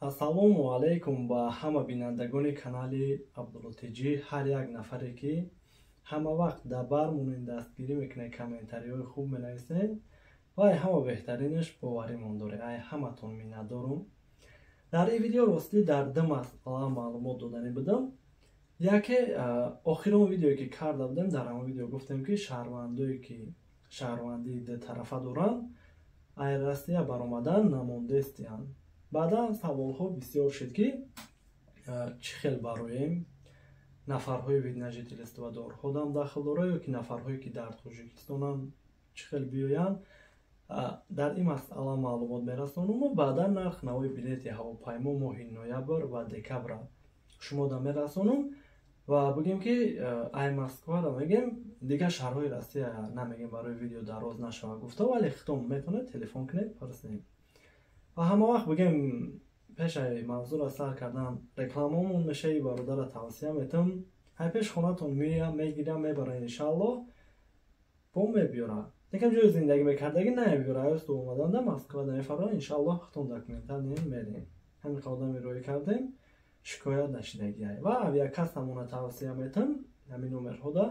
Ассалому алайкум ба ҳама бинандагони канали Абдулло ТЖ. Ҳар як нафаре, ки ҳама вақт дар бармонен, дастгирӣ мекунед, комментариҳои хуб менависед ва ай ҳама беҳтаринаш боваримон доред, ай ҳаматон миннатдорум. Дар ин видео ростӣ дар ду масъала маълумот доданӣ будам. Яке, охирон видеое, ки карда будем, дар ҳамон видео гуфтем, ки шаҳрвандое, ки шаҳрвандии дутарафа доранд, ай Россия баромадан намондестиянд. Баъдан саволҳо бисёр шуд, ки чӣ хел бароем, нафарҳои вид на жительство дорҳодам дахл дора ё ки нафарҳое, ки дар Тоҷикистонанд, чӣ хел биёянд. Дар ин масъала маълумот мерасонуму баъдан нарх навои билети ҳавопаймо моҳи ноябр ва декабра шумода мерасонум. Ва бигем, ки ай Москваро мегем, дигар шаҳрҳои Россия намегем, барои видео дароз нашава гуфта, вале хитом метавонед телефон кунед, пурсем. Ва ҳама вақт бигем, пешаи мавзӯъро сар кардан рекламаомон мешаи. Бародара тавсия метам, ҳай пеш хонатон мея, мегирам, мебара, иншааллоҳ, бо мебиёра. Якам ҷои зиндагӣ мекардагӣ намебиёра, аюсту омаданда Москвада мефарра, иншааллоҳ. Хитон документал мерем. Ҳамин одами роӣ кардем, шикоят нашидагиай. Ва авиакассамона тавсия метам, ҳамин номерҳода.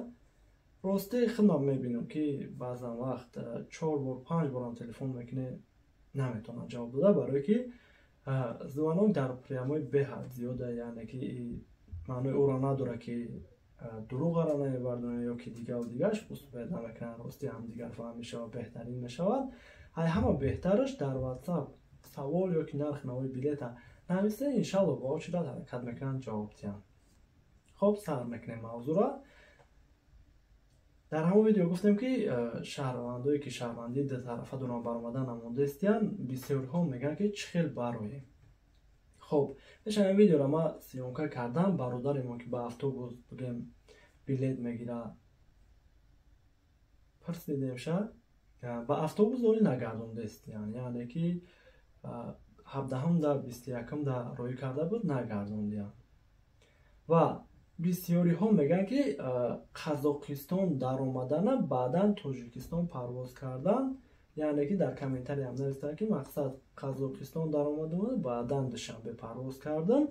Рости, худам мебинам, ки баъзан вақт чор бор, панҷ борам телефон мекунӣ, наметавонад ҷавоб дода, барое ки звонок дар прямой беҳад зиёда. Яъне ки маънои ӯро надорад, ки дурӯғаро намебардонад ё ки дигару дигараш, успеть намекунанд. Рости, ҳамдигар фаҳм мешавад, беҳтарин мешавад. Ай ҳама беҳтараш дар WhatsApp савол ё ки нарх навои билета нависе, иншалло, ба очередь ҳаракат мекунанд ҷавоб диҳанд. Хоб, сар мекунем мавзӯъро. Дар ҳамон видео гуфтем, ки шаҳрвандое, ки шаҳрвандии дутарафа доранд, баромадан намондестиянд. Бисёрҳо мегӯянд, ки чӣ хел бароем. Хоб, пеш ҳамин видеоро ман съёмка кардам, бародаремо, ки ба автобус, бигем, билет мегирад, пурсидемша, ба автобус оли нагардондестиянд. Яъне ки 17-да, 21-да роӣ карда буд, нагардондиянд. Ва бисёриҳо мегӯянд, ки Қазоқистон даромадана, баъдан Тоҷикистон парвоз кардан. Яъне ки дар комментариям навистанд, ки мақсад Қазоқистон даромадам, баъдан Душанбе парвоз кардам,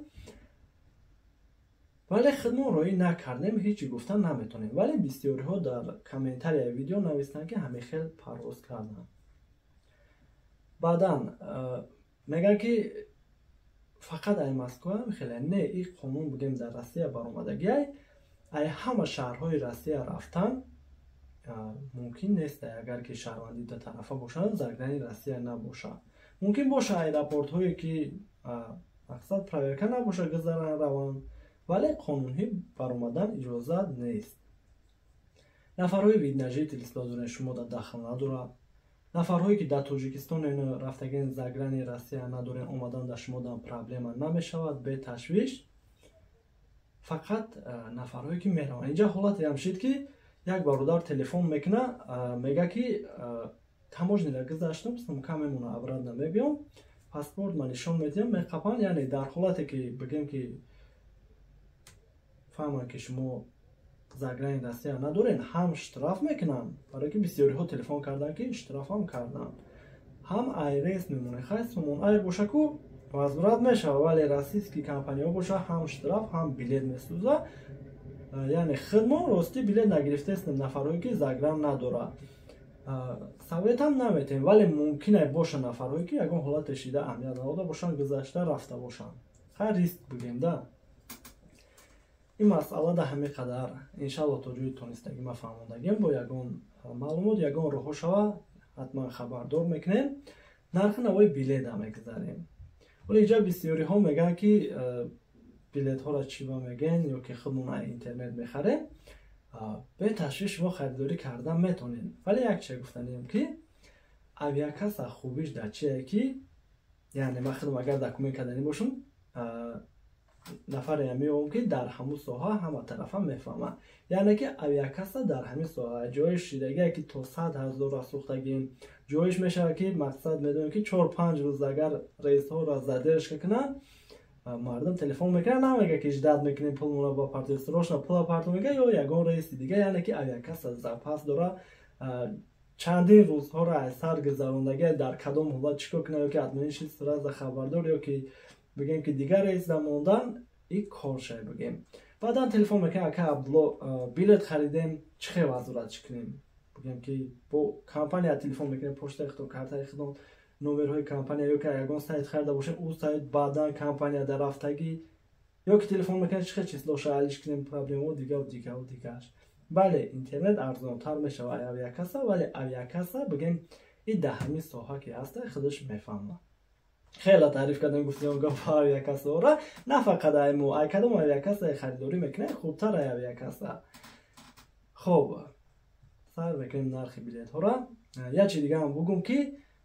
вале худмон роӣ накардем, ҳеҷ гуфтан наметонем. Вале бисёриҳо дар комментарияи видео навистанд, ки ҳамин хел парвоз карданд. Баъдан мегӯянд, ки фақат ай Москва хеле не, и қонун, бигем, дар Россия баромадагиай, ай ҳама шаҳрҳои Россия рафтан мумкин нест, агар ки шаҳрвандӣ дутарафа бошад, заграни Россия набошад. Мумкин боша аэропортҳое, ки мақсад проверка набоша, гузаран, раванд, вале қонунӣ баромадан иҷозат нест. Нафарҳои вид на жительство дорен, шумо дар дахл надорад. Нафарҳое, ки дар Тоҷикистон рафтагин, заграни Россия надорен, омадан дар шумо проблема намешавад, беташвиш. Фақат нафарҳое, ки мераванд, инҷа ҳолате ҳам шид, ки як бародар телефон мекуна, мега, ки таможняра гузаштам, сумка мемона, обратно мебиём, паспорт ма нишон медиҳам, меқапанд. Яъне дар ҳолате, ки, бигем, ки фаҳманд, ки шумо заграни Россия надорен, ҳам штраф мекунанд, барое ки бисёриҳо телефон карданд, ки штрафам карданд, ҳам ай рейс мемонед. Хай, Сомон Айр боша ку возврат мешавад, вале российский компанияҳо боша, ҳам штраф, ҳам билет месӯза. Яъне худмон, ростӣ, билет нагирифтаистем. Нафарҳое, ки загран надорад, советам наметем, вале мумкин боша нафарҳое, ки ягон ҳолате шида, аҳамият надода бошанд, гузашта рафта бошанд. Хай, риск, бигем да, ин масъала да ҳамин қадар. Иншалло, то ҷои тонистагӣ ма фаҳмондагим. Бо ягон маълумот, ягон роҳҳо шава, ҳатман хабардор мекунем. Нархи навои билета мегузарем. Вале инҷа бисёриҳо мегӯянд, ки билетҳоро чӣ ба мегӯен ё ки худмон интернет мехарем. Беташвиш шумо харидорӣ кардан метонед, вале як чизе гуфтанем, ки авиакасса хубиш дар чие, ки яъне ман худам агар документ карданӣ бошам, нафаре меёбам, ки дар ҳамун соҳа ҳама тарафа мефаҳмад. Яъне ки авиакасса дар ҳамин соҳа ҷоиш шидагие, ки то 100 000 сӯхтагим ҷоиш мешавад, ки мақсад медонем, ки 4-5 рӯз агар рейсҳоро задержка кунанд, мардум телефон мекунад, намега, ки ждать мекунем, пулмона ба парто, срочно пула парто мега ё ягон рейси дига. Яъне ки авиакасса запас дора, чандин рӯзҳоро аз сар гузарондагӣ, дар кадом ҳолат чӣ кор кунад, ё ки отменить шид, сразу хабардор, ё ки Бигем, ки дигар рейс да мондан и кор шай, бигем. Баъдан телефон мекунем: «Ака Абдулло, билет харидем, чӣ хел возврат кунем?» Бигем, ки бо компания телефон мекунем, почтаи худон, картаи худон, номерҳои компания, ё ки ягон сайт харида бошем, ӯ сайт баъдан компания дар рафтагӣ, ё ки телефон мекунем, чӣ хел числоша алиш кунем, проблемао дигаву дигаву дигааш. Бале, интернет арзонтар мешавад авиакасса, вале авиакасса, бигем, и дар ҳамин соҳа ки ҳаста, худаш мефаҳмад. Хеле таъриф кардем, гуфтем гапа авиакассаора. На фақат айму, ай кадом авиакассае харидорӣ мекунем, хубтар ай авиакасса. Хоб, сар мекунем нархи билетҳоро. Як чи дигаам бугум, ки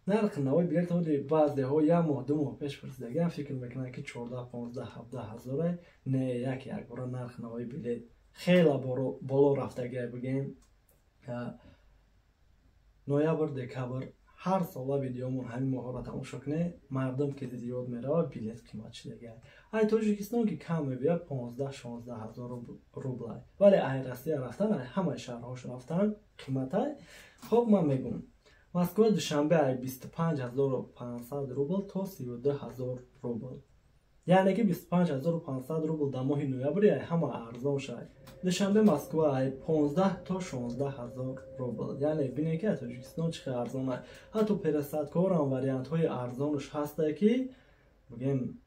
нархи навои билет ҳоли баъзеҳо як моҳ, 2 моҳ пеш пурсидагиам, фикр мекунанд, ки 14, 15, 17 ҳазорай. Не, як якбора нархи навои билет хеле боло рафтагиай. Бигем, ноябр, декабр, ҳар сола видеомон ҳамин моҳҳоро тамошо кунед. Мардум ки зиёд меравад, билет қимат шидагиай. Ай Тоҷикистон ки кам мебиёд, 15, 16 ҳазор рублай, вале ай Россия рафтан, ай ҳамаи шаҳрҳош рафтан қиматай. Хоб, ман мегӯм: Москва Душанбе ай 25 500 рубл то 32 ҳазор рубл, яъне ки 25 500 рубл дар моҳи ноябри ай ҳама арзон шай. Душанбе Москва ай 15 то 16 ҳазор рубл, яъне бинед, ки Тоҷикистон чӣ хел арзон ай. Ҳатто пересадкаҳорам вариантҳои арзонаш ҳастае, ки бигем,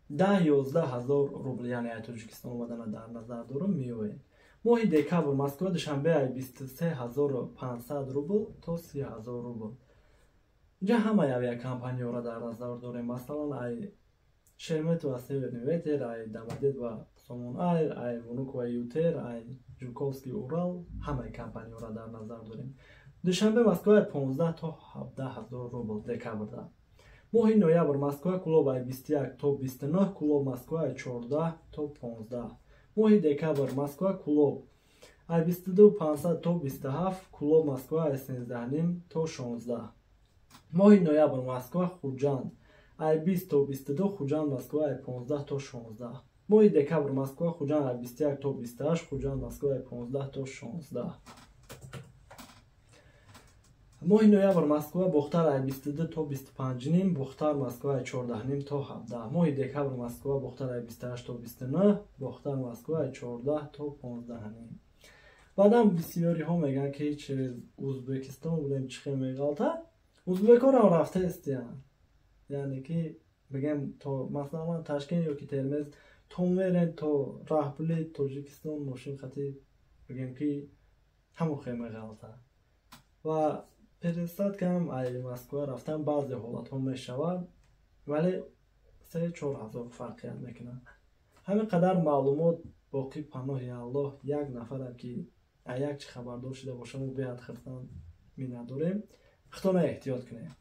10, 11 ҳазор рубл, яъне ай Тоҷикистон омадана дар назар дорум, меоед. Моҳи декабр Москва Душанбе ай 23 500 рубл то 30 ҳазор рубл. Инҷа ҳамаи авиакомпанияҳоро дар назар дорем, масалан, ай Шереметьево Северный ветер, ай Домодедово Сомон Айр, ай Внуково ЮТэйр, ай Жуковский Урал, ҳамаи компанияҳоро дар назар дорем. Душанбе Москва ай 15 то 17 ҳазор рубл декабрда. Моҳи ноябр Москва Кӯлоб ай 21 то 29, Кӯлоб Москва ай 14 то 15. Моҳи декабр Москва Кӯлоб ай 22 500 то 27, Кӯлоб Москва ай 13,5 то 16. Моҳи ноябр Москва Хуҷанд ай 20 то 22, Хуҷанд Москва ай 15 то 16. Моҳи декабр Москва Хуҷанд ай 21 то 28, Хуҷанд Москва ай 15 то 16. Моҳи ноябр Москва Бохтар ай 22 то 25,5, Бохтар Москва ай 14,5 то 17. Моҳи декабр Москва Бохтар ай 28 то 29, Бохтар Москва ай 14 то 15,5. Баъдан бисёриҳо мегӯянд, ки через Узбекистон будем, чӣ хел меғалта. Узбекҳорам рафтаистиянд, яъне ки, бигем, то масалан Ташкент ё ки Термез то мерен, то раҳпули Тоҷикистон мошин хати, бигем, ки ҳамон хел меғалта. Ва пересадкам ай Москва рафтан баъзе ҳолатҳо мешавад, вале 3-4 ҳазор фарқият мекунад. Ҳамин қадар маълумот. Боқӣ паноҳи Аллоҳ. Як нафарам ки як чи хабардор шуда бошаму, беҳад хирсанд, миннатдорем. Худтона эҳтиёт кунем.